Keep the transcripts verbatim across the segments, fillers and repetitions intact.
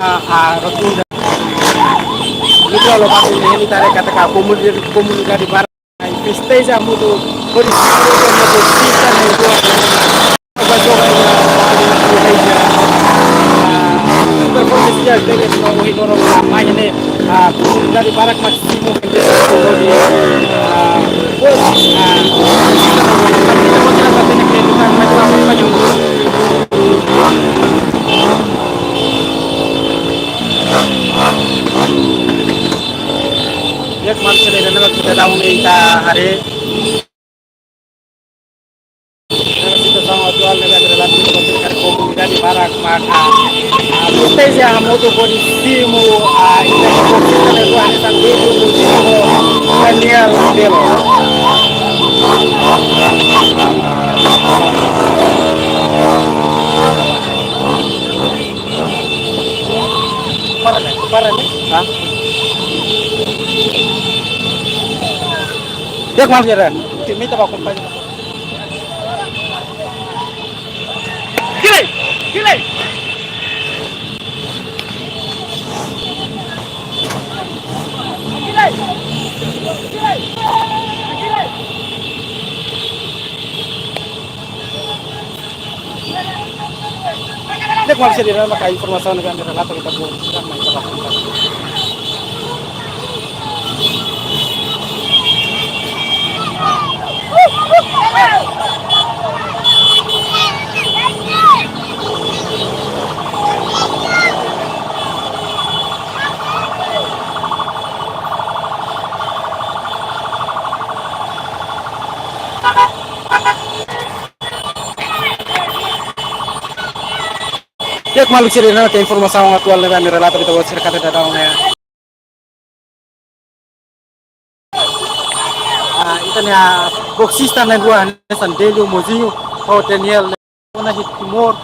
a, a rotunda. Ita lobaku ne'e ita haree katak komunidade, komunidade barak festeja hamutuk hodi simu boksista ne'e dua. Ba joga ida, ba joga ida. Ah, super potensiál tebes no ohin loron mai ne'e, ah, komunidade barak mak simu hodi, ah, bos, ah, ya, kemarin sudah ada lewat kita tahu nih, kita hari situasaun atuál ne'e relativu ho komunidade barak maka, ah, festeja hamutuk hodi simu, ah, ita-nia boksista ne'e dua hanesan David Muzinho no Daniel Belo. Para ne'e, para ne'e. Hah? Dia kemana dia? Kita minta bawa kompanya. Gile! Gile! Dia kemana dia? Maka informasaun ne'ebé ami relata ita-boot sira mai ita bawa. Ya, kembali ke sini, nanti informasaun atuál ne'ebé ami relata ita-boot sira katak daudaun ne'e. Ah, ita-nia boksista na'in-rua hanesan Delio Mozinho ho Daniel ne'e ona iha Timor,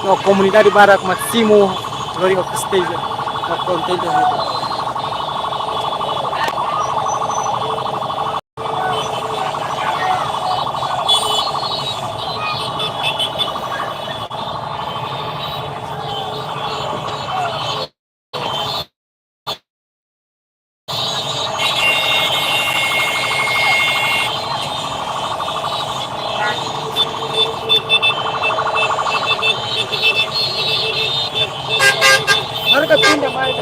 no komunidade barak mak simu lori ho festeja, no kontente ho. Mereka pindah main.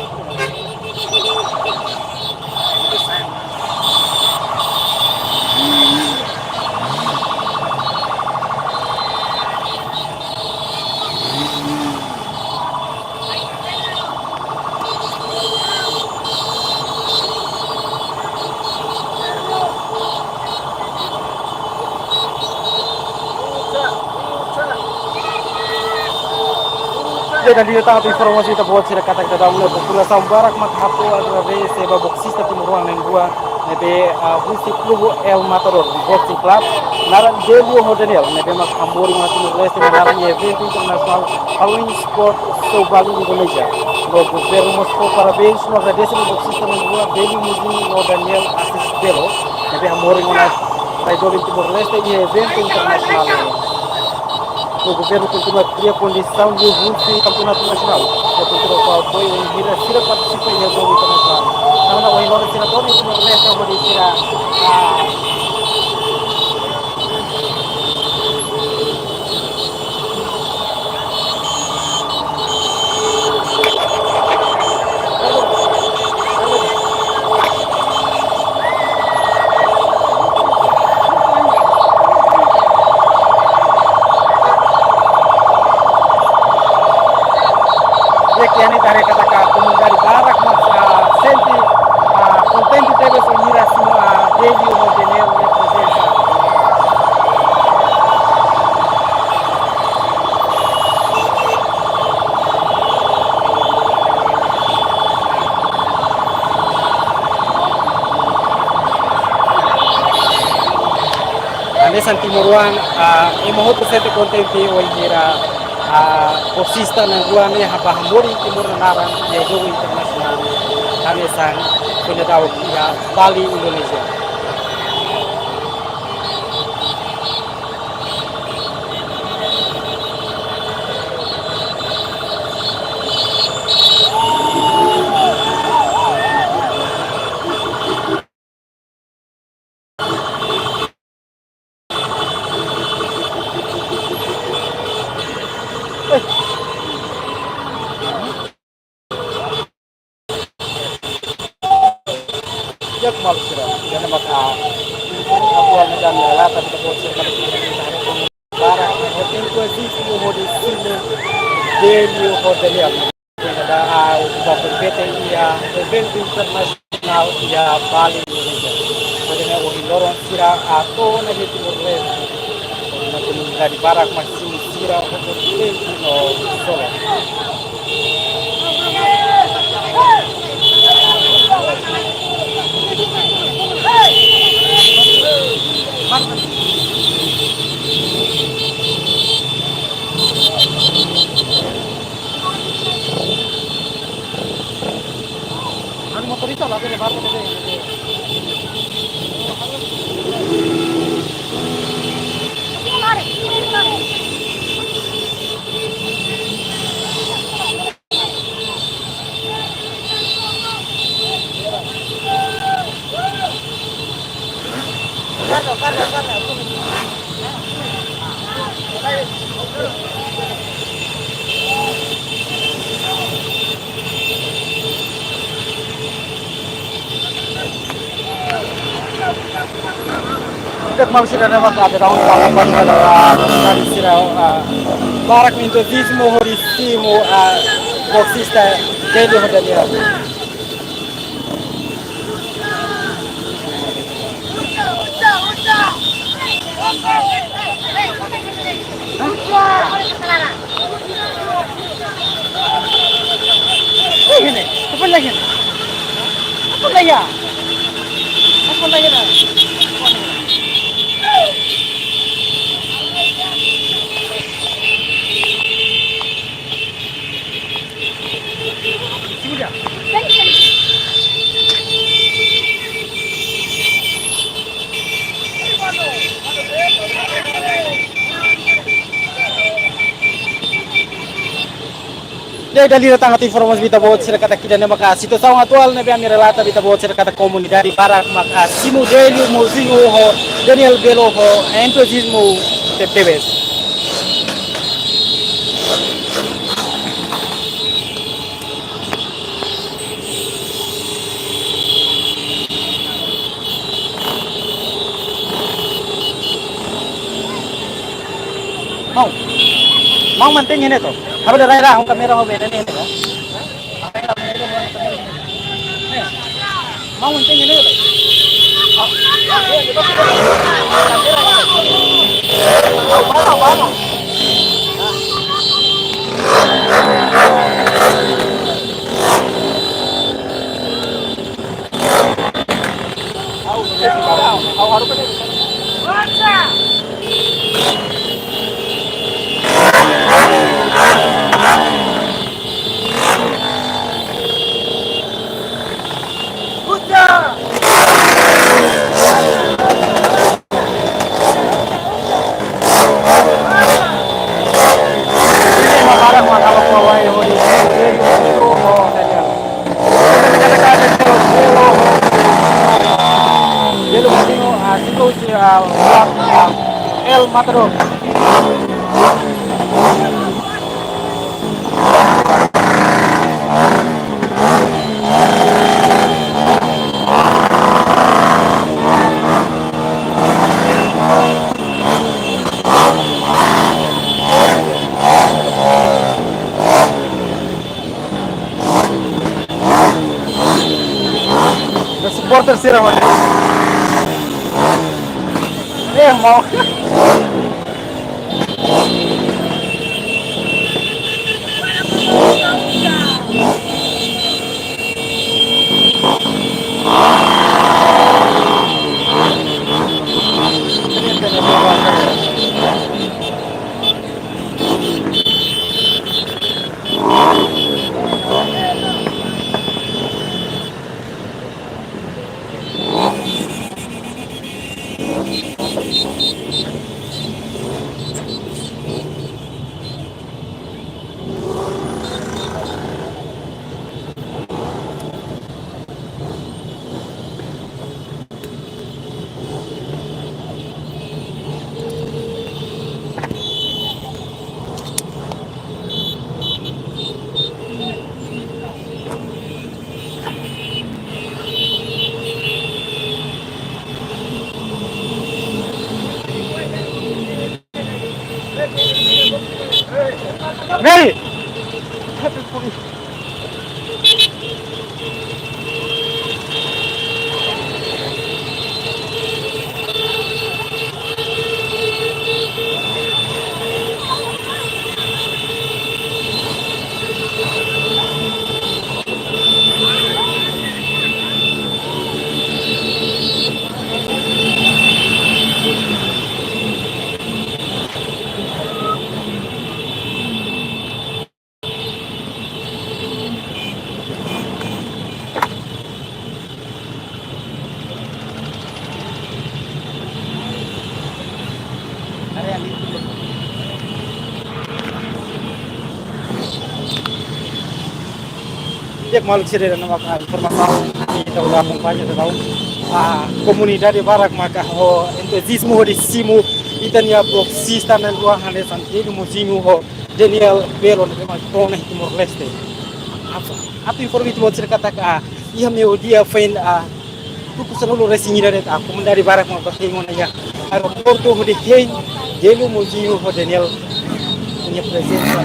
Jadi, tadi datang informasi ita-boot sira katak daudaun ne'e populasaun barak mak hato'o agradese ba boksista timoroan na'in-rua ne'ebé, ah, husi klubu El Matador Boxing Club, naran Delio ho Daniel, ne'ebé mak hamoris ona Timor-Leste nia naran iha eventu internasionál Halloween Sport Show Bali, Indonézia. No governu mós fó parabéns no agradese ba boksista na'in-rua Delio Mozinho no Daniel Assis Belo, ne'ebé hamoris ona rai doben Timor-Leste iha eventu internasionál ne'e. No governu kontinua kria kondisaun liuhusi kampeonatu nasionál, no kontinua fó apoiu bainhira sira partisipa iha jogu internasionál. Tanba ohin loron sira to'o ona iha Timor-Leste hodi sira, ah, Iha ne'e ita haree katak komunidade barak mak, ah, sente, ah, kontente tebes bainhira simu, ah, Delio ho Daniel nia prezensa. Hanesan timoroan, ah, ema hotu sente kontente bainhira, ah, boksista na'in-rua ne'e bá hamoris Timor nia naran iha jogu internasionál hanesan foin daudaun iha Bali, Indonézia. Di'ak maluk sira, ida-ne'e maka atuál ne'e ami relata ba ita-boot sira katak ita-boot sira barak, no tenke ezije hodi simu Delio ho Daniel. Ita-boot sira kompete iha eventu internasionál iha Bali, Indonézia. Ida-ne'e ohin loron sira atu na iha Timor-Leste. Ita-nia komunidade barak mak simu sira ho tempu no solo. Anu motorista la, bele barco, bele. Ita kembali sira nama ke ada daun tanaman pada, ah, dari sira, ah, barak entuziasmu hodi simu, ah, boksista Delio ho Daniel. Lagi ni, apa lagi ni? Apa lagi ya? Apa lagi ni? Di'ak, dala ida tan atu informa ba ita-boot sira katak ida-ne'e maka situasaun atuál ne'ebé ami relata ba ita-boot sira katak komunidade barak maka simu Delio mós simu ho Daniel Belo ho entuziasmu tebetebes. Mau. Mau mantein ne'e to. Ha'u rai rai, ha'u kamera ha'u bele ne'e to. Mau mantein ne'e to. El Matador. Supporter sira, mano. Eh, mau. Di'ak, maluk sira, ne'e mak informasaun ita hola akompaña daudaun. Ah, komunidade barak maka ho entuziazmu hodi simu ita-nia boksista na'in-rua hanesan Delio Mozinho ho Daniel Belo ne'ebé mak to'o ona iha Timor-Leste. Atu, atu informa ita-boot sira katak, ah, iha meiudia foin, ah, tuku sanulu-resin-ida de'it, ah, komunidade barak mak bá hein ona iha aeroportu hodi hein Delio Mozinho ho Daniel nia prezensa.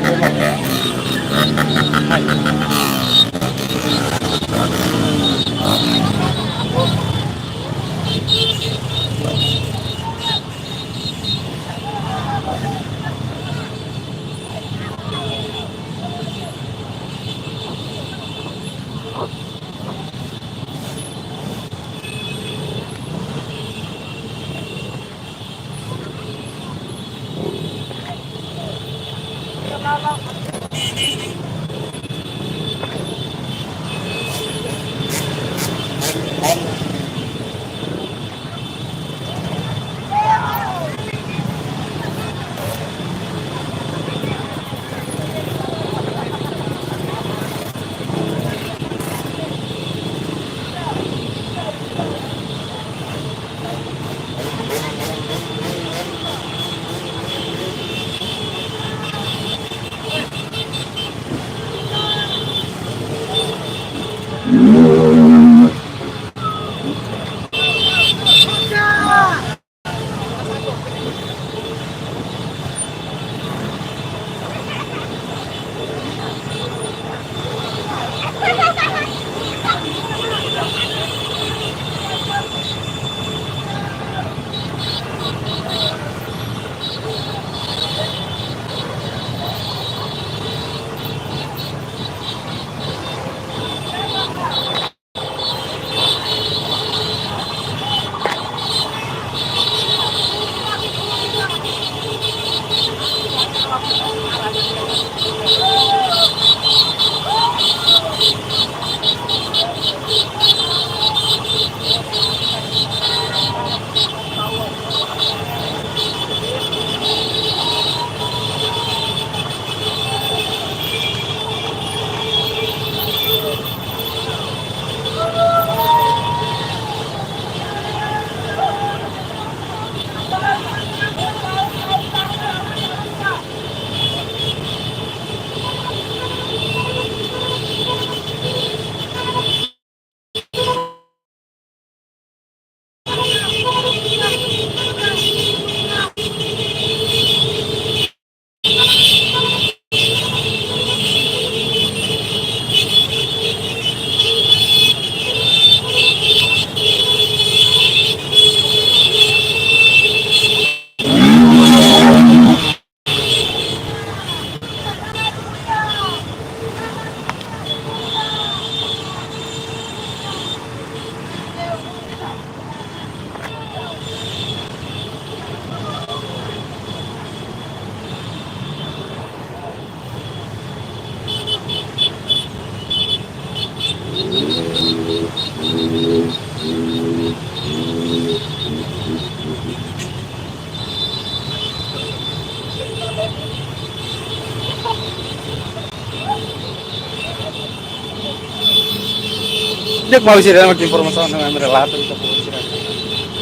Di'ak, maluk sira, ne'e mak informasaun ne'ebé ami relata ita-boot sira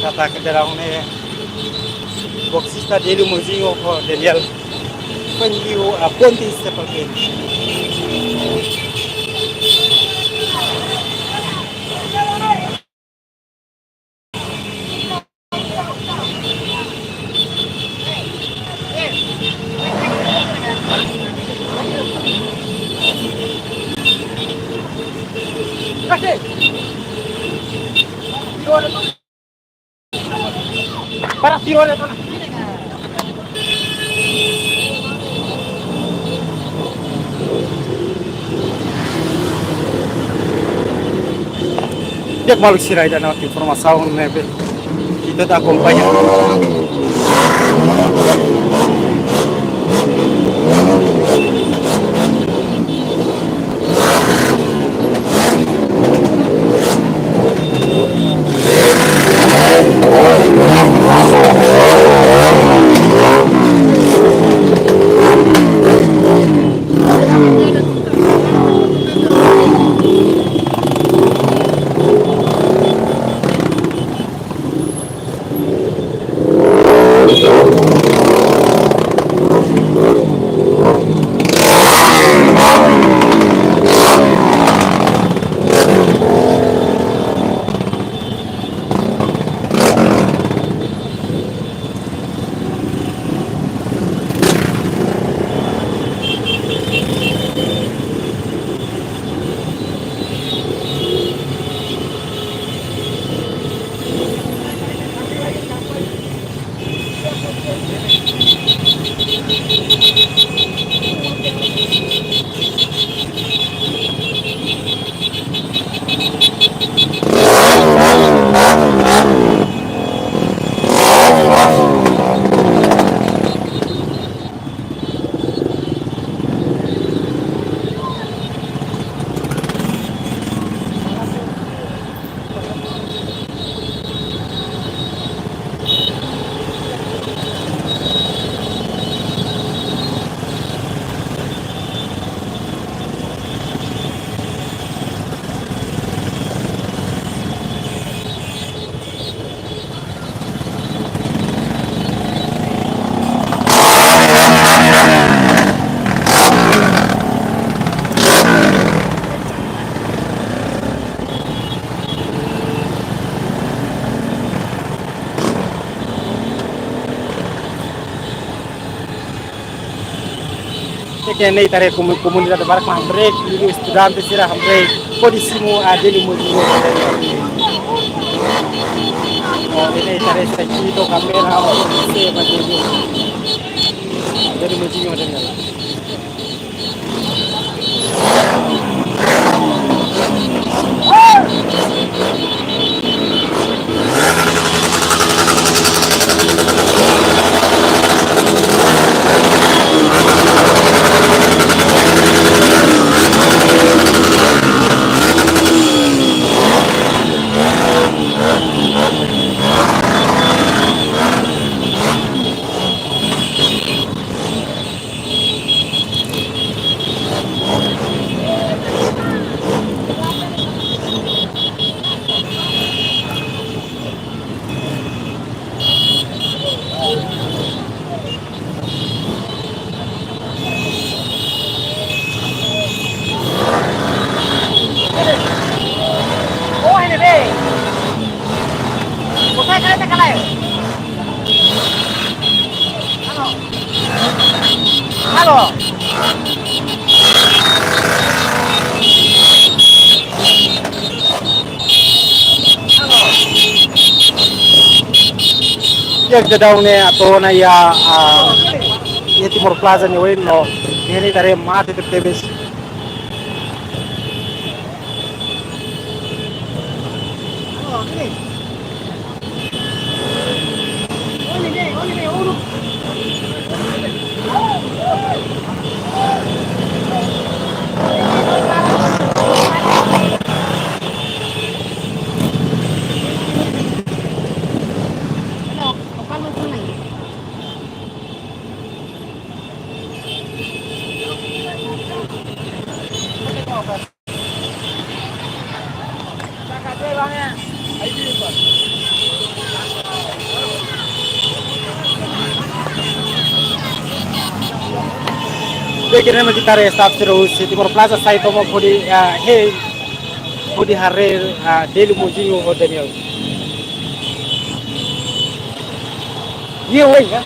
katak daudaun ne'e boksista Delio Mozinho ho Daniel foin liu, ah, ponte Sepalpeni. Para tiro de zona. Di'ak, maluk sira, ida-ne'e mak informasaun ne'ebé ita atu akompaña. Ita ne'e ita haree komu-, komunidade barak mak hamriik, liuliu estudante sira hamriik hodi simu, ah, Delhi Mojinho. Oh, ne'e ita haree sira hodi kámera, oh, se ba Delhi. Delhi Mojinho ne'e. Halo. Di'ak, daudaun ne'e atu ona iha, ah, iha Timor Plaza nia oin no, iha ne'e ita haree mate tebetebes. Di'ak, ne'e mak ita haree staff sira husi Timor Plaza sai tomak hodi, ah, hei, hodi haree, ah, Delhi Mojinho ho Daniel. Ye, woi, ya.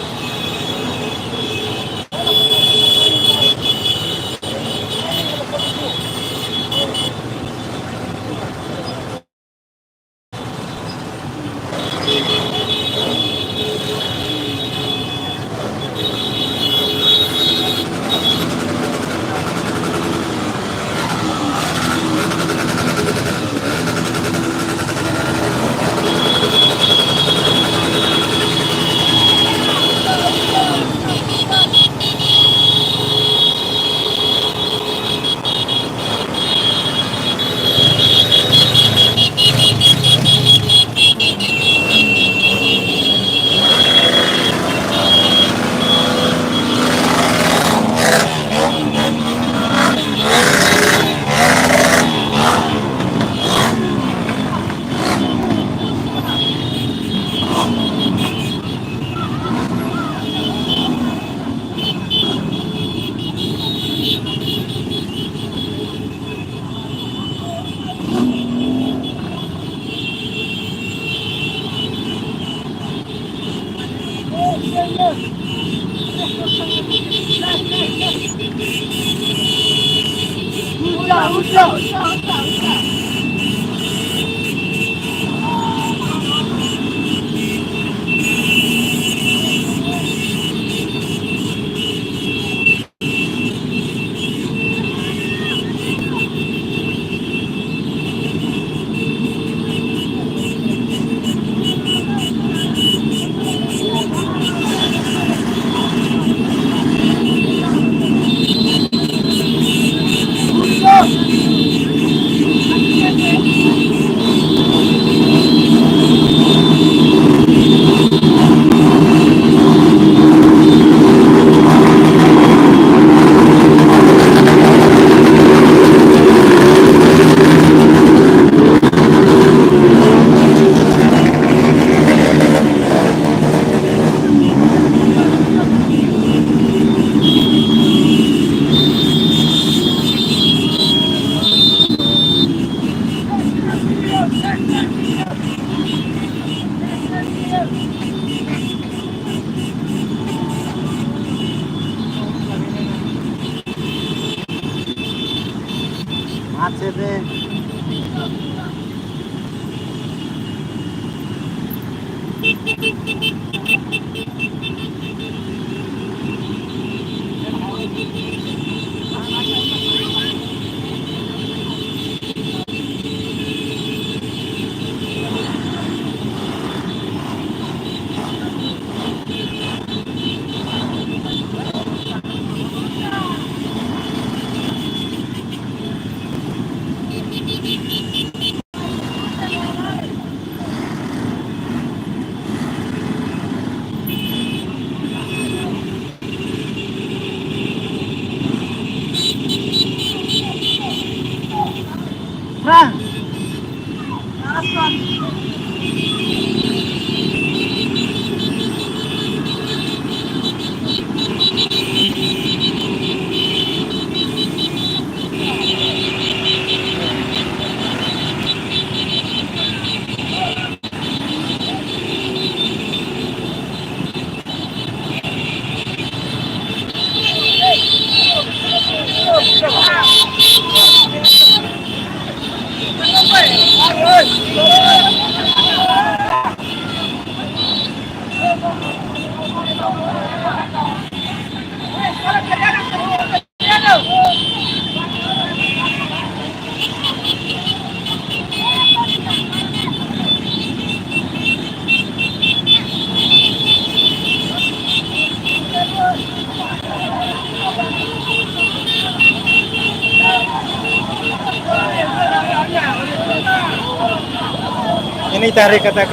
Imi haree katak,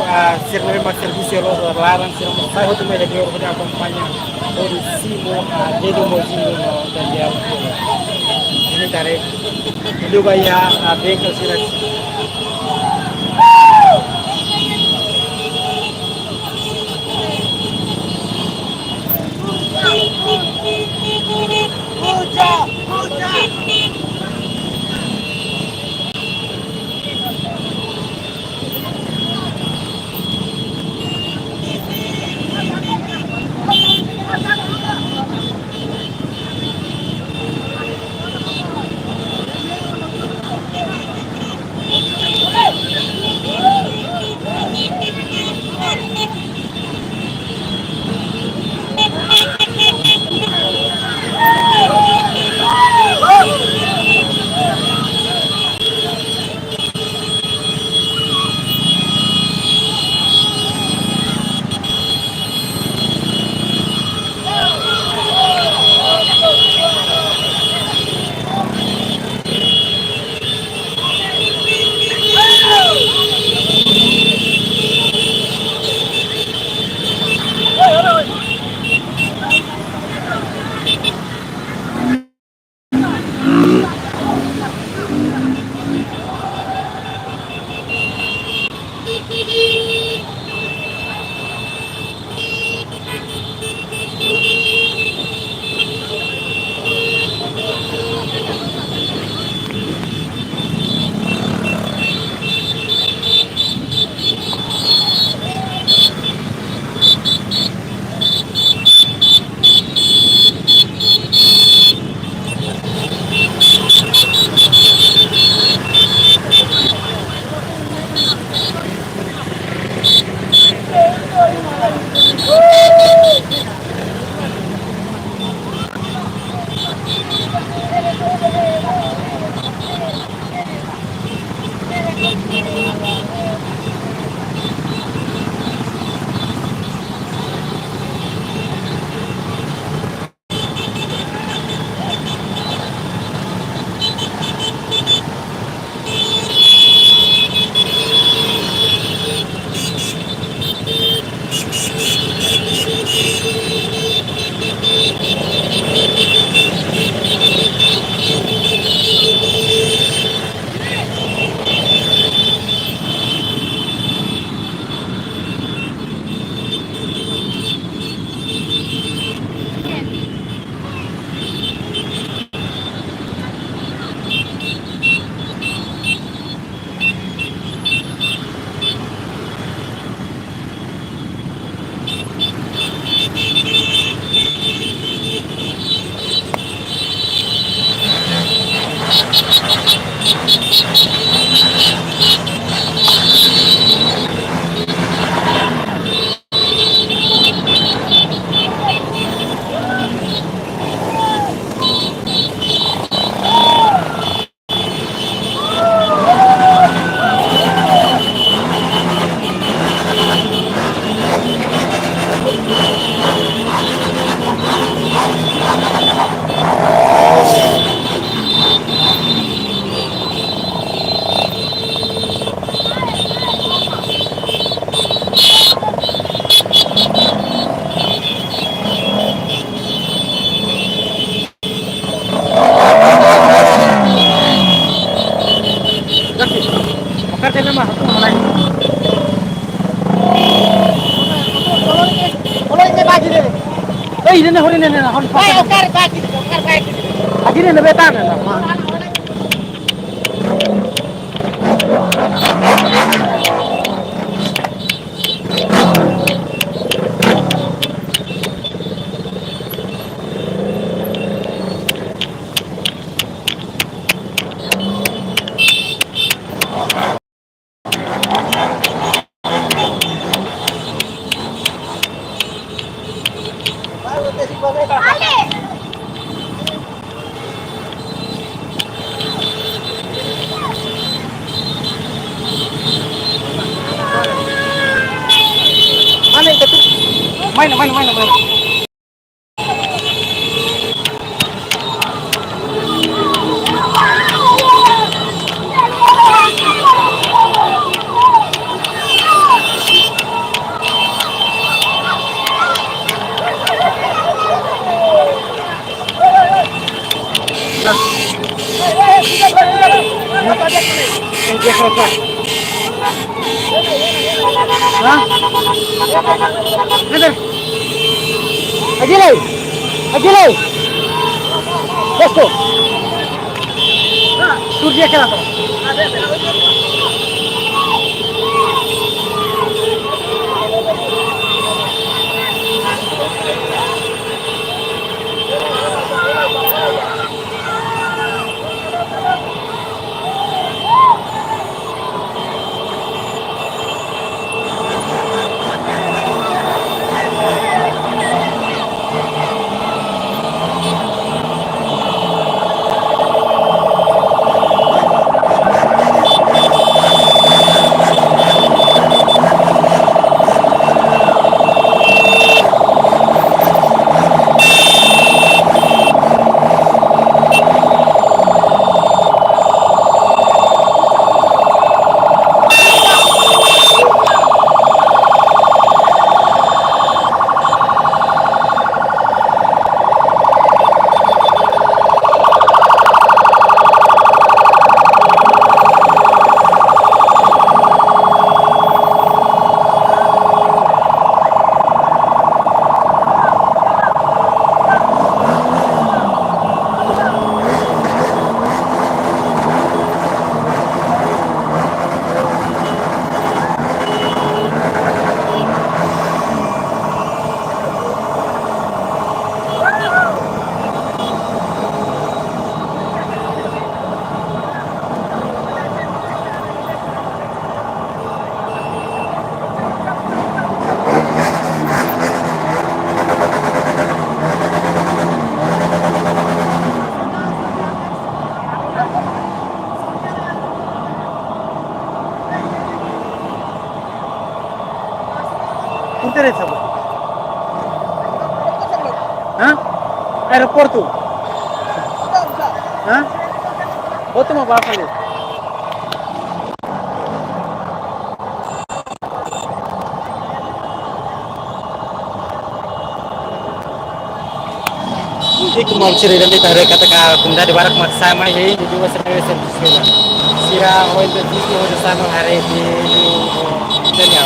ah, sira ne'ebé mak servisu iha loron laran, sira mós sai hotu mai iha ne'ebá hodi akompaña, hodi simu, ah, Dede Mozinho no Daniel. Imi haree, liu ba iha, ah, bengkel sira. Tena mah, tu mana? Kalau ini, kalau ini bagi deh. Eh, ini nih, hori ini nih, hori. Baik, oke, bagi, oke, bagi. Lagi nih, lebih tanah, nah. Mana itu tuh? Main, main, main, main. Hah? Ada. Agile! Agile! Let's go! Tur dia kena tu. Interesa, bu? Hah? Aeroportu? Hah? Botu mau apa nih? Ikus maluk sira, ita haree katak komunidade barak mak sai mai hein, jadi wasit servisu sira. Sira ho entuziazmu ho sama haree di, di, di, di.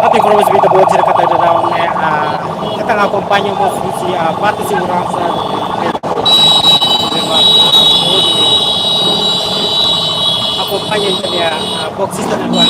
Atu informa ita-boot sira katak daudaun ne'e, ah, ita akompaña mós husi, ah, parte seguransa. Akompaña ita-nia, ah, boksista na luar.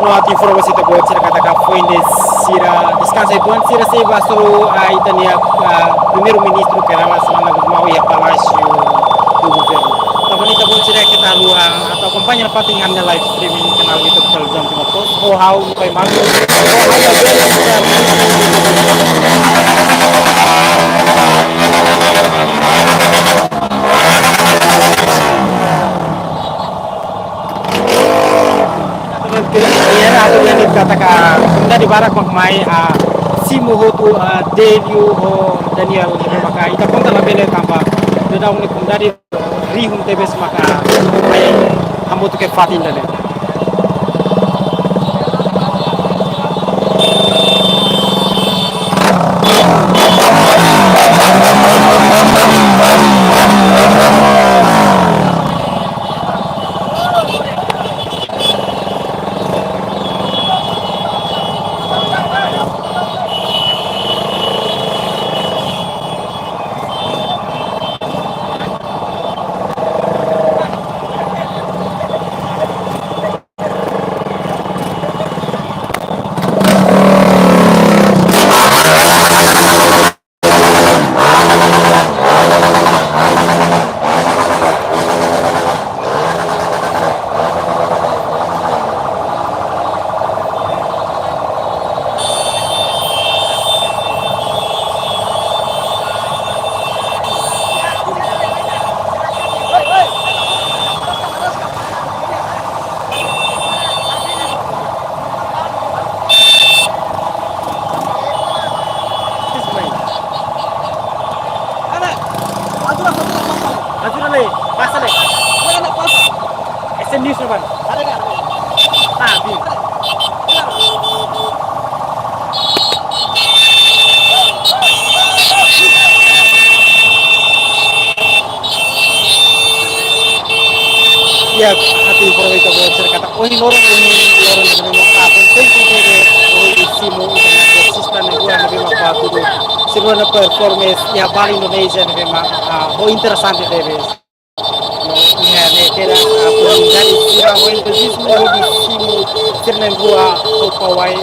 No atu informa ita-boot sira katak foin ne'e sira deskansa uitoan, sira sei bá hasoru, ah, ita-nia, ah, Primeiru-Ministru Kay Rala Xanana Gusmão iha Palásiu do Governu. Entaun ita-boot sira ke atu, ah, atu akompaña nafatin ami-nia live streaming kanál YouTube Televizaun Timor Post. Ho ha'u, Pai Malu. Atu dehan katak komunidade barak mak mai, ah, simu hotu, ah, Delio ho Daniel, maka ita konta labele tanba daudaun ne'e komunidade rihun tebes maka mai hamutuk iha fatin ida-ne'e. Ajuda, ajuda, pasa, né? S M News, né, mano? Ah, sim. Ya, hati informasi itu buat cerita. Oh, ini lorong, ini lorong yang memang apa? Tentu itu, oh, di simu, itu, sistem yang gua lebih mau buat itu. Sebenarnya performance, ya, Bali Indonesia yang memang, ah, oh, interesante, deh. No, iha ne'e kedas, ah, komunidade sira ho entuziazmu hodi simu sira-nia rua roupa wai.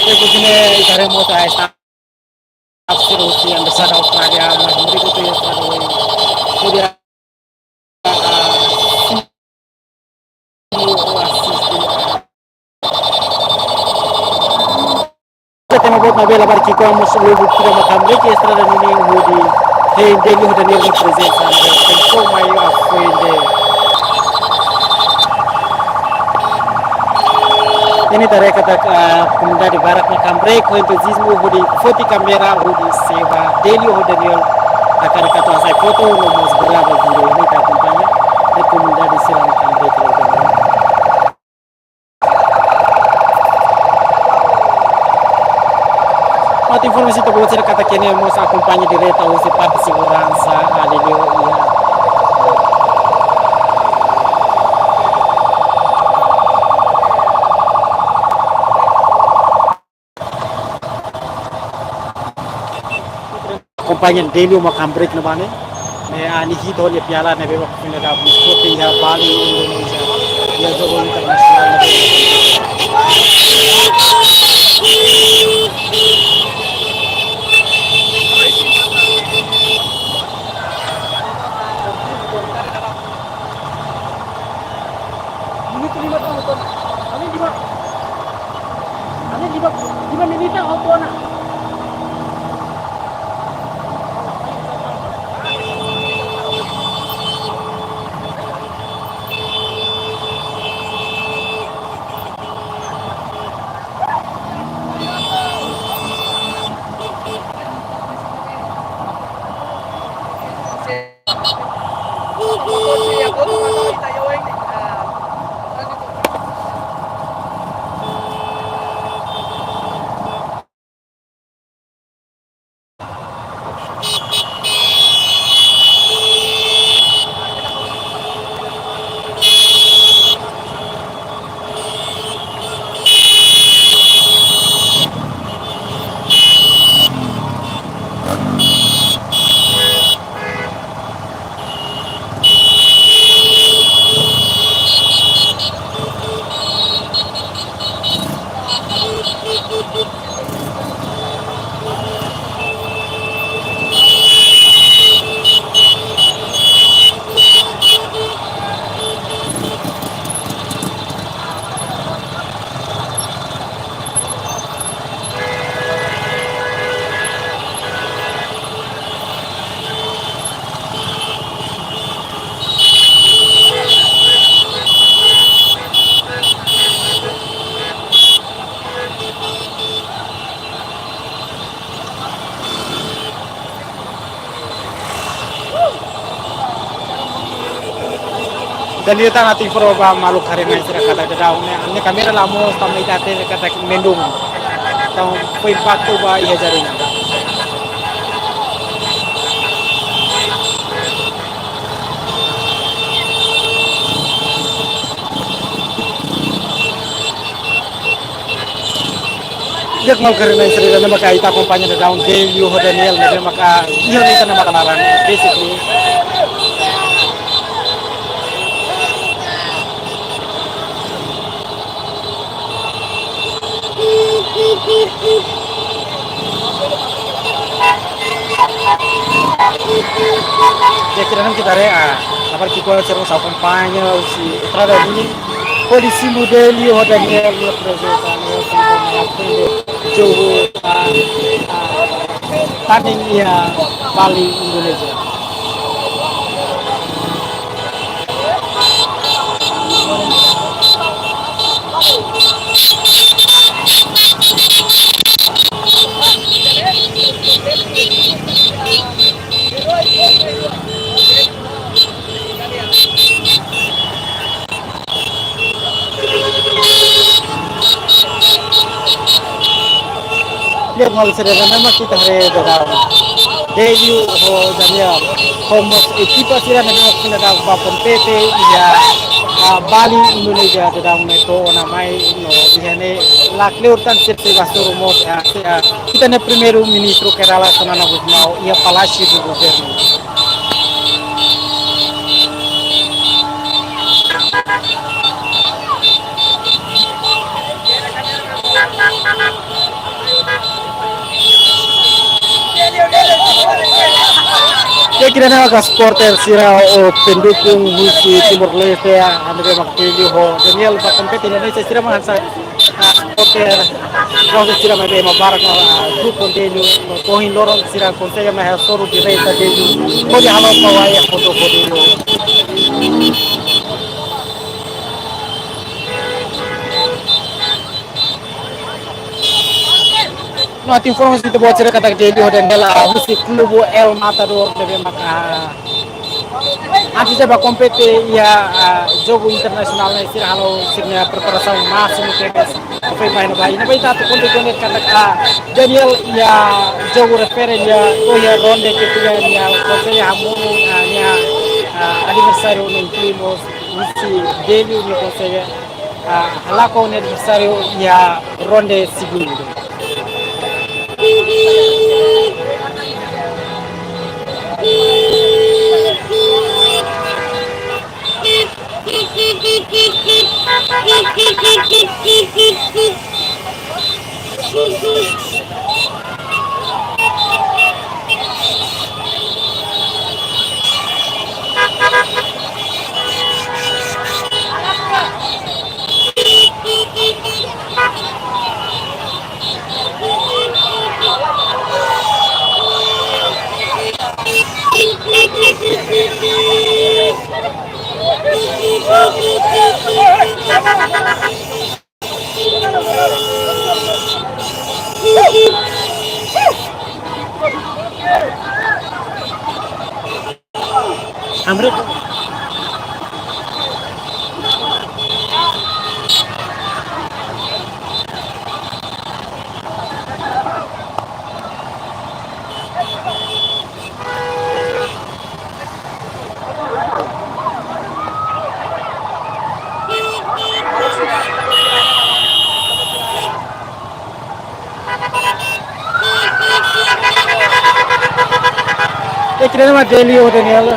Depois de, estaremos a estar, a ser o que embaixada Austrália, mas não digo que eu estou a, a, a, Ita temo buat ne'ebé labarik ki'ikoan mós lubuk ida mak hamriik iha estrada ninin hodi hein Delio ho Daniel nia prezensa ne'ebé tenke mai apoiu de. Ita haree katak, ah, komunidade barak mak hamriik ho entuziazmu hodi foti kámera hodi seba Delio ho Daniel hakarak atu hasai foto no mós grava vídeo. Ita akompaña, komunidade sira mak hamriik. Atu informa ita-boot sira katak ita-nia mós akompaña direta husi parte seguransa, ah, Delio, iha. Akompaña Delio mak hamriik ne'ebá ne'e. Ne'e, ah, nia hi'it ho nia piala ne'ebé mak finda da foti iha Bali, Indonesia. Iha jogu internasionál ne'ebé. Minutu lima tahun, Tona. Kami lima. Kami lima, lima menit tahun, Tona. Dali ita atu informa ba maluk haree-na'in sira katak daudaun ne'e, ami-nia kámera la mós tanba ita hatene katak mendung. Entaun, fó impaktu ba iha jaringan. Di'ak, maluk haree-na'in sira, ne'e maka ita akompaña daudaun Delio ho Daniel, ne'e maka iha ne'e ita-nia matan laran, basically. Di'ak, ita-nia kámera, ah, kabar ki'ik-oan sira mós akompaña husi estrada duni. Hodi simu Delio ho Daniel nia prezenta, nia prezenta, nia prezenta jogu, ah, ah, tanding iha Bali, Indonézia. Di'ak, maluk sira, ne'e maka ita haree daudaun Delio ho Daniel, ho mós ekipa sira ne'ebé maka sira daudaun bá kompete iha, ah, Bali, Indonézia, daudaun ne'e to'o ona mai no iha ne'e la kleur tan sé-sé bá hasoru mós, ah, sé, ah, ita-nia Primeiru-Ministru Kay Rala Xanana Gusmão iha Palásiu do Governu. Di'ak, ida-ne'e maka supporter sira ou pendukung husi Timor-Leste, ah, ne'ebé maka Delio ho Daniel bá kompete iha Indonézia, sira maka hanesan, ah, supporter, supporter sira maibé ema barak, ah, grupu Delio, no to'o ohin loron sira konsege mai hasoru direta Delio, hodi halo pawai foto ho Delio. No atu informa ba ita-boot sira katak Delio ho Daniel, ah, husi klube El Matador ne'ebé maka antes de bá kompete iha, ah, jogu internasionál ne'e sira halo sira-nia preparasaun másimu tebes. Foin ba iha ne'ebá, iha ne'ebá ita atu konta de'it katak, ah, Daniel iha jogu refere iha, to'o iha ronde ketiga nia konsege hamonu, ah, nia, ah, adversáriu ne'e inklui mós husi Delio nia konsege, ah, halakon nia adversáriu iha ronde segundu. Amrik. Di'ak, ida-ne'e mak Delio, Daniel.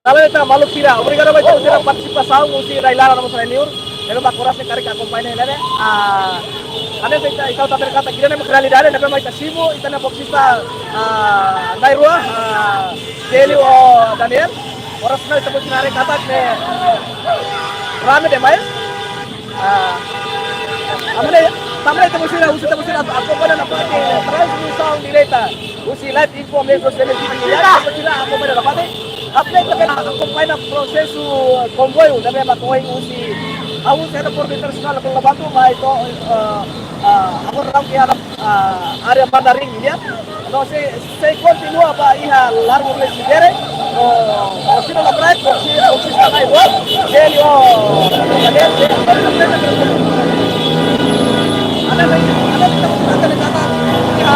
Halo, ita maluk sira, obrigadu ba ita-boot sira partisipasaun husi rai-laran no mós rai-liur. Ne'ebé mak oras ne'e karik akompaña ne'e, ah, ane ita, ita, ita berkata, kira ne'e mak realidade, ne'ebé mak ita simu, ita-nia boksista, ah, na'in-rua, ah, Delio ho Daniel. Oras ne'e ita-boot sira haree katak ne'e rame demais. Ah, tanba ne'e, tanba ne'e ita-boot sira, husi ita-boot sira akompaña nafatin transmisaun direta husi Live Info Meios Sosiais, ita-boot sira akompaña nafatin. Ita-boot sira akompaña prosesu komboiu ne'ebé mak ohin husi, ah, husi aeroportu internasionál Lobato mai to'o, eh, ah, agora daudaun iha, ah, área Mandarin nian. No sei, sei kontinua ba iha Largo Presidente, no, no sira lokraik, no sira, no sira mai buat, Delio, ada, ada, ada, ada, ada, ada, ya.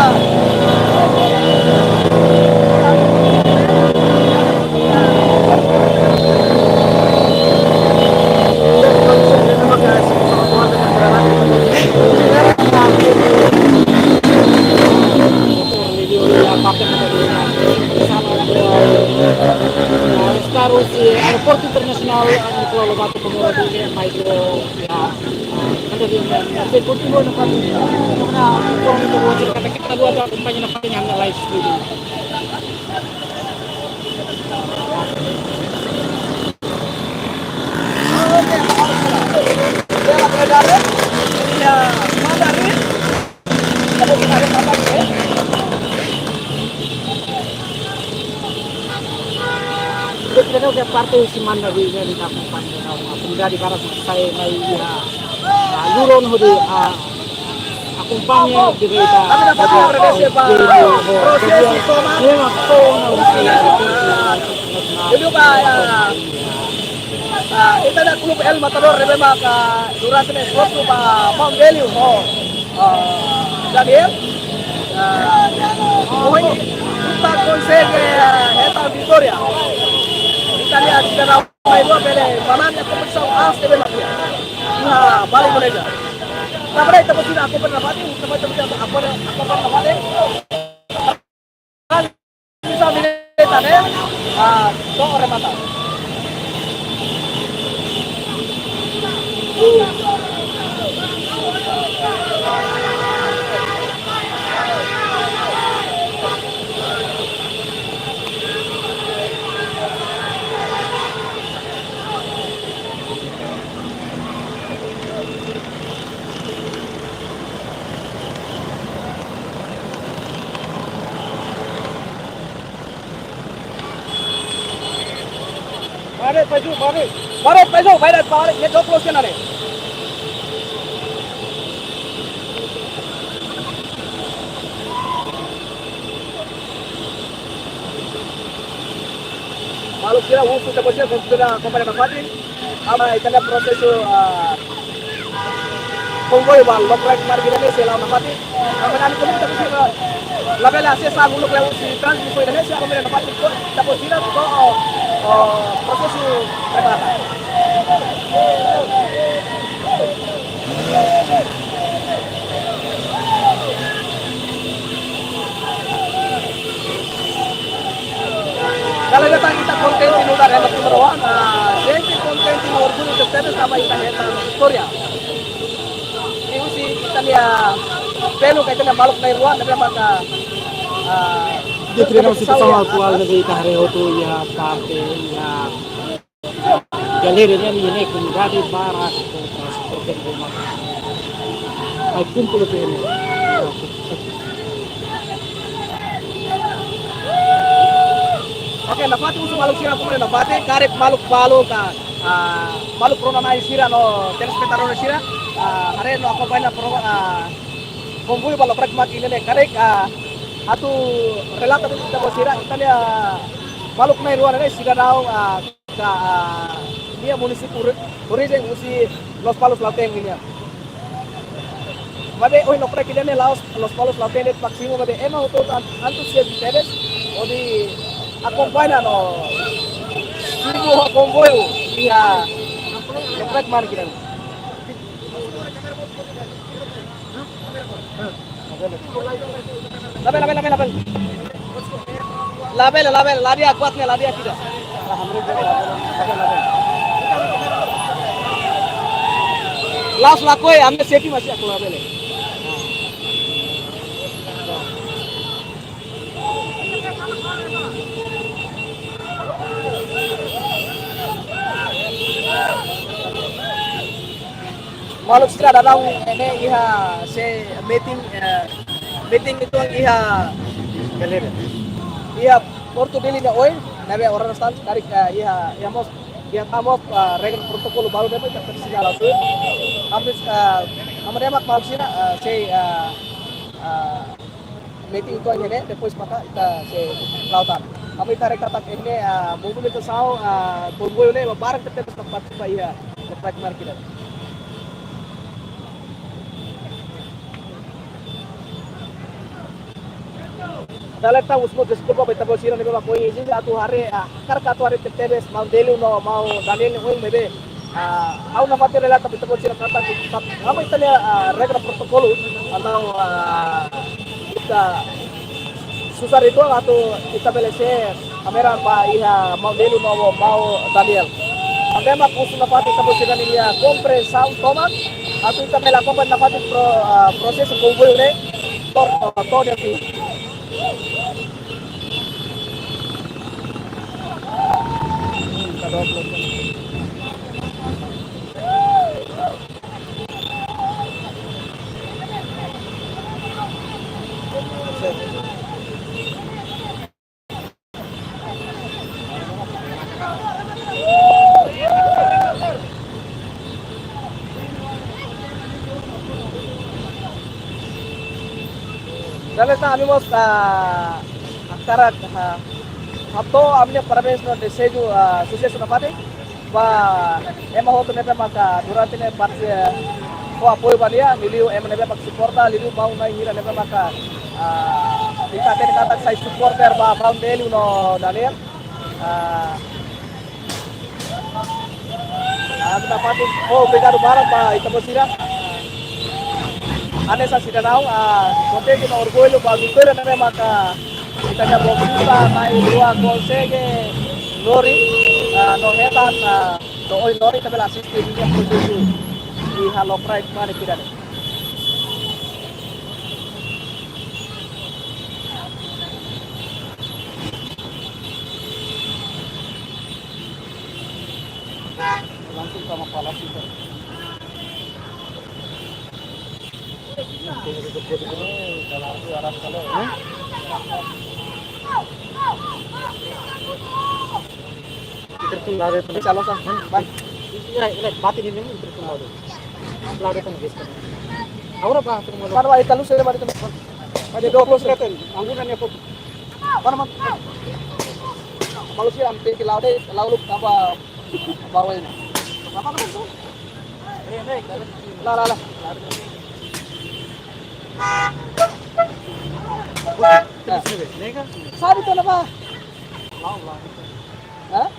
Sekarang si aeroportu internasionál Nicolau Lobato Komoro ida-ne'e mai to'o iha, ah, kada dia, ah, sei kontinua nafatin, karena orang itu wajar kata kita dua ada akompaña nafatin iha live streaming. Ita-boot sira parte husi Mandarin nian, ita akompaña, komunidade barak sai mai iha, ah, Luron hodi, ah, akompaña direta. Ami dapat apresiasi ba prosesu toma. Iya, mak, toma, ah, dulu ba, ah, ah, ita-nia klube El Matador ne'ebé maka durante ne'e esforsu ba maun Delio ho, ah, Daniel. Ah, ohin ita konsege, ah, hetan vitória. Ita-nia sidadaun mai dua bele manán kompetisaun aas ne'ebé mak iha, iha Bali, Indonesia. Tanba ne'e ita-boot sira akompaña nafatin, ita-boot sira akompaña, akompaña nafatin. Bisa menit tadi, ah, to'o remata. Baret, baju, baret. Baret, baju, baret, baret. Ye, jok los kenane. Maluk sira, husu ta bosir, husu ta komponen nafatin. Ami ita-nia prosesu, ah, komboiu ba lokraik kemarin kita ni selalu nafatin. Ami nani kami tapi sih, ah, labele asesu uluk lewat si transmisaun Indonesia, kami nafatin ko, ta bosir ko, oh, oh, prosesu prepara. Kalau datang kita kontente no lugar yang betul merawan, ah, gente kontente no orgullu de ustedes sama ita hetan istória. Ini husi ita-nia pelu ka ita-nia maluk na'in-rua, tapi maka, ah, Dia tidak masih pesawat kual dari ita hari itu, ya, parte, ya. Galeri ne'e, ne'e komunidade barak, transporte rumah. Ai kumpul itu ini. Oke, nafatin husu maluk sira, komunidade nafatin, karik maluk balu ka, ah, maluk rona-na'in sira no telespetadór sira, ah, haree no akompaña pro, ah, komboiu ba lokraik mak ida-ne'e karik, ah, atu relata ba ita-boot sira, ita-nia maluk na'in-rua ne'e sidadaun, ah, ka, ah, nia munisípiu ori-, orijen husi Lospalos Lautém nian. Maibé ohin lokraik ida-ne'e la'ós Lospalos Lautém de'it mak simu, maibé ema hotu-hotu an-, antusias tebes hodi akompaña no simu ho komboiu iha lokraik mane ida-ne'e. Labele, labele, labele. Labele, labele, la di'ak kuat ne'e, la di'ak ida. La'ós lakohi, ami safety mós iha, labele. Maluk sira, daudaun ne'e iha sei meeting, eh, meeting uitoan iha, iha Portu Dili nia oin, ne'ebé oras tan karik, eh, iha, iha mós, iha tan mós, eh, regra protokolu balu ne'ebé ita presiza halo tuir. Ami, eh, ami dehan ba maluk sira, eh, sei, eh, eh, meeting uitoan iha ne'e, depois maka ita sei la'o tan. Ami haree katak iha ne'e, ah, mobilizasaun, ah, komboiu ne'e, barak tebes mak partisipa iha, mak partisipa iha. Dala ida tan husu deskulpa ba ita-boot sira ne'ebé mak ohin iha atu haree, ah, hakarak atu haree tebetebes Maun Delio no Maun Daniel nia oin maibé. Ah, ha'u nafatin relata ba ita-boot sira katak, katak, tanba ita-nia, ah, regra protokolu, entaun, ah, ita susar uitoan atu ita bele sei kamera ba iha Maun Delio no Maun Daniel. Tanba mak husu nafatin ita-boot sira-nia kompreensaun tomak, atu ita bele akompaña nafatin pro-, ah, prosesu komboiu ne'e, to'o, to'o iha fim. Dala ida tan ami mós, ah, hakarak, ah, hato'o ami-nia parabéns no dezeju, ah, susesu nafatin ba ema hotu ne'ebé maka durante ne'e parte, eh, fó apoiu ba nia, liuliu ema ne'ebé maka suporta, liuliu maun na'in hira ne'ebé maka, ah, ita hatene katak sai suporter ba Maun Delio no Daniel. Ah, ah, ami nafatin, oh, obrigadu barak ba ita-boot sira. Hanesan sidadaun, ah, kontente no orgullu ba vitória ne'ebé maka ita-nia boksista na'in-rua konsege lori, ah, no hetan, ah, no ohin lori ita bele asiste ninia prosesu iha lokraik mane ida-ne'e. Langsung sama kepala kita. Hah? Ita tun lado itu. Calon sah. Hah? Ban. Ira, ira, batin ini ita tun lado. Lado itu, guys. Agora ba, tun lado. Mana ba, ita lu saya ba itu. Ada dua puluh sekali. Anggunan ya, Pop. Mana, mana? Malu sih, ampe ke lado, lalu tambah bawah ini. Apa, apa, apa? Lah, lah, lah. Sabe tu apa? Hah?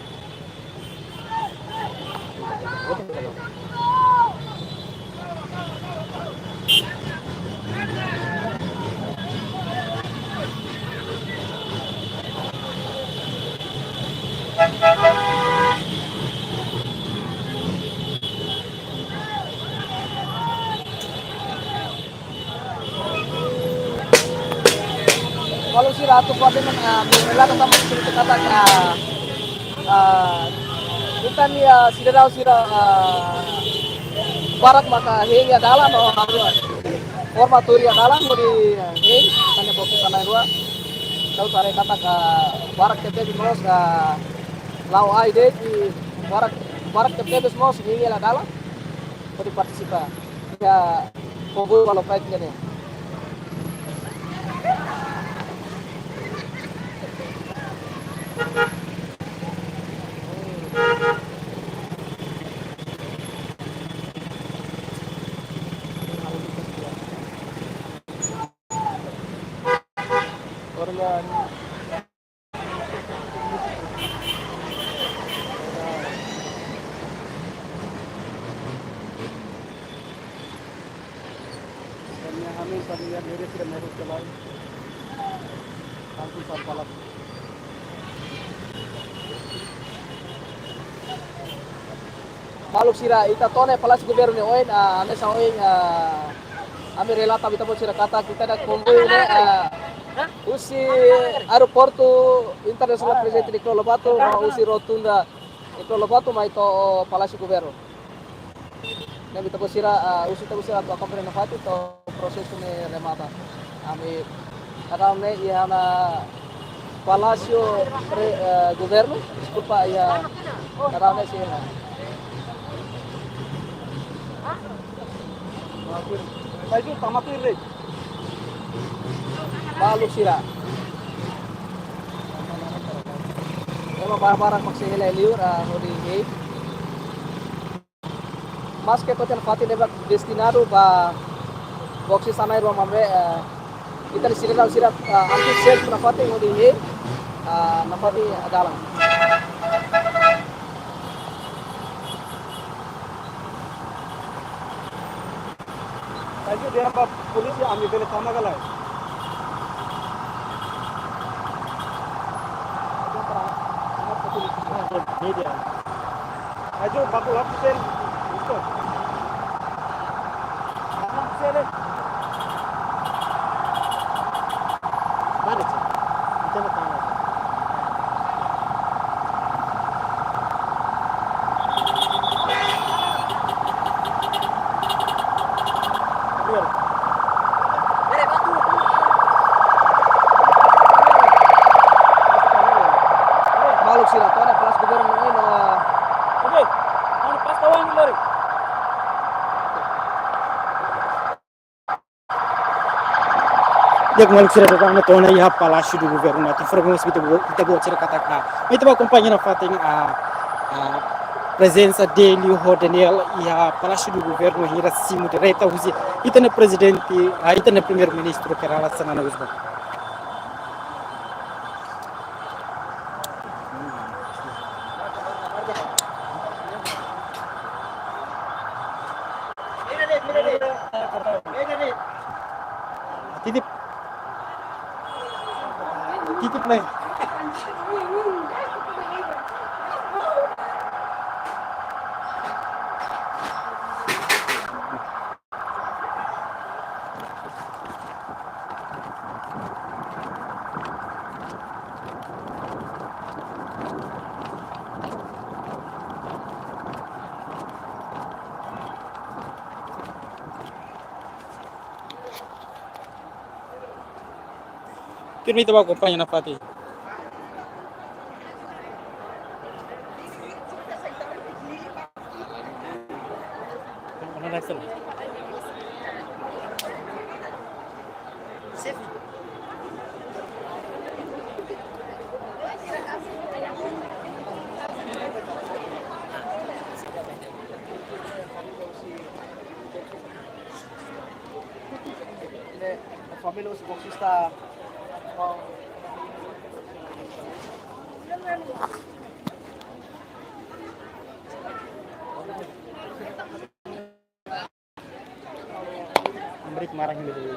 Malu sira atu kuat dengan, ah, bela tetap cerita kata, ah, ah, bukan ya, sira tahu sira, ah, barak maka hei ya dalan, oh, harus forma tuur ya dalan, mau di, eh, hei, tanya fokus sana dua. Tahu tarik kata ka barak tebes mós, ah, lau ai de, di barak, barak tebes mós, hei ya dalan, mau di partisipa. Ya, fokus kalau fight gini. Maluk sira, ita to'o ona iha Palásiu Governu nia oin, ah, ami sa oin, ah, ami relata ba ita-boot sira katak ita-nia komboiu ne'e, ah, husi Aeroportu Internasionál Prezidente Nicolau Lobato, no husi Rotunda Nicolau Lobato mai to'o Palásiu Governu. Ne'ebé ita-boot sira, ah, husu ita-boot sira atu akompaña nafatin to'o prosesu ne'e remata. Ami, ita daudaun ne'e iha ona Palásiu Pre-, eh, Governu, deskulpa, iha, ita daudaun ne'e sei iha ona. Maluk sira. Ema barak-barak mak sei hela iha li'ur, ah, hodi hein. Maske to'o tiha ona fatin ne'ebé destinadu ba boksi sanai rua maibé, eh, ita-nia sidadaun sira, eh, antusias nafatin hodi hein, eh, nafatin dalan. Aju dia apa polisi ami bele tama ka lae? Aju para, apa polisi? Media. Aju baku lapu sen. Isto. Apa sen? Mana sih? Kita mau tanya. Maluk sira, to'o ona Palásiu Governu ne'e, no, ah, oke, anu pas tawang lori. Di'ak maluk sira, to'o ona, to'o ona iha Palásiu do Governu, atu informa mós ba ita-boot sira katak, ah, ita-boot akompaña nafatin, ah, ah, prezensa Délio ho Daniel iha Palásiu do Governu, hira simu direta husi ita-nia prezidente, ah, ita-nia primeiru-ministru Kay Rala Xanana Gusmão. Titip. Titip lai. Tuirmai ita bá akompaña nafatin. Ne'e, família husi boksista. Amrik marah ini dulu.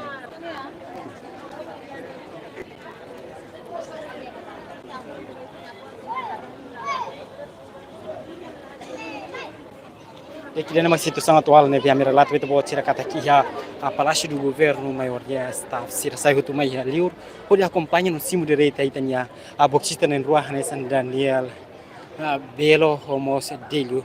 Di'ak, ida-ne'e mak situasaun atuál ne'ebé ami relata ba ita-boot sira katak iha, ah, Palásiu do Governu, maioria staff sira sai hotu mai iha li'ur, hodi akompaña no simu direta ita-nia, ah, boksista na'in-rua hanesan Daniel, ah, Belo ho mós Délio.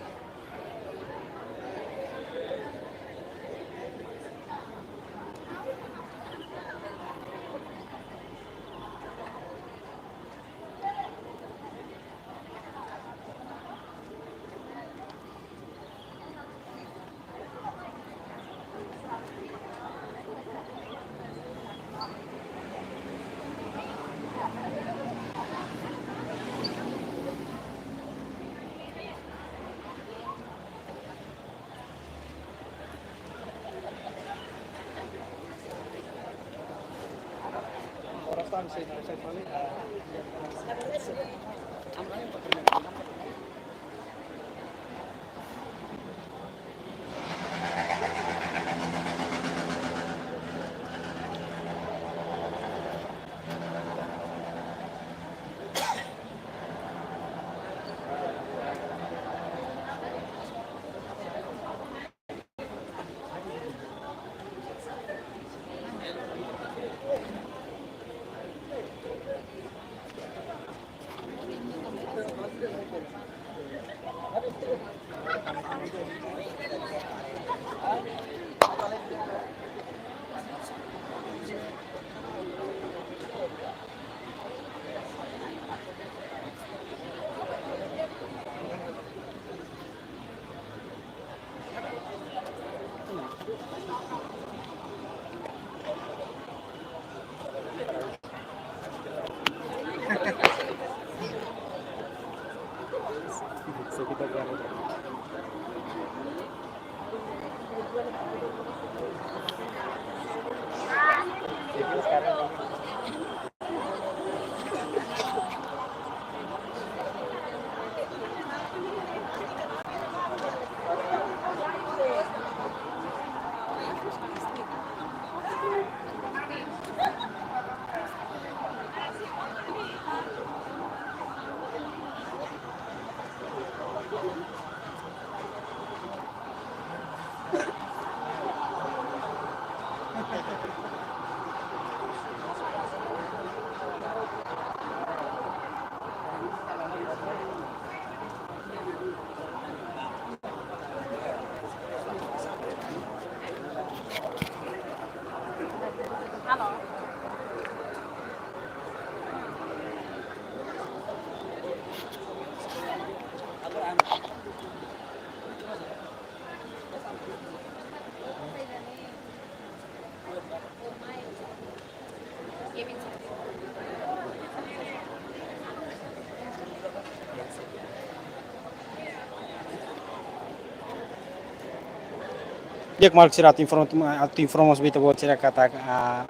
Di'ak maluk sira, atu informa, atu informa mós ba ita-boot sira katak, ah,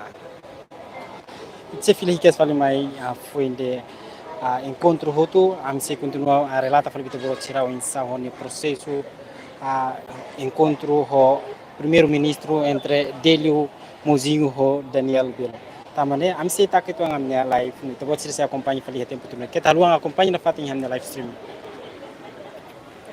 ita sei fila hikas fali mai, ah, foin de, ah, enkontru hotu, ami sei kontinua, ah, relata fali ba ita-boot sira oinsá ho nia prosesu, ah, enkontru ho Primeiru-Ministru entre Délio Mozinho ho Daniel Belo. Tanba ne'e, ami sei taka uitoan ami-nia live, ita-boot sira sei akompaña fali iha tempu tuirmai. Keta haluha akompaña nafatin ami-nia live stream.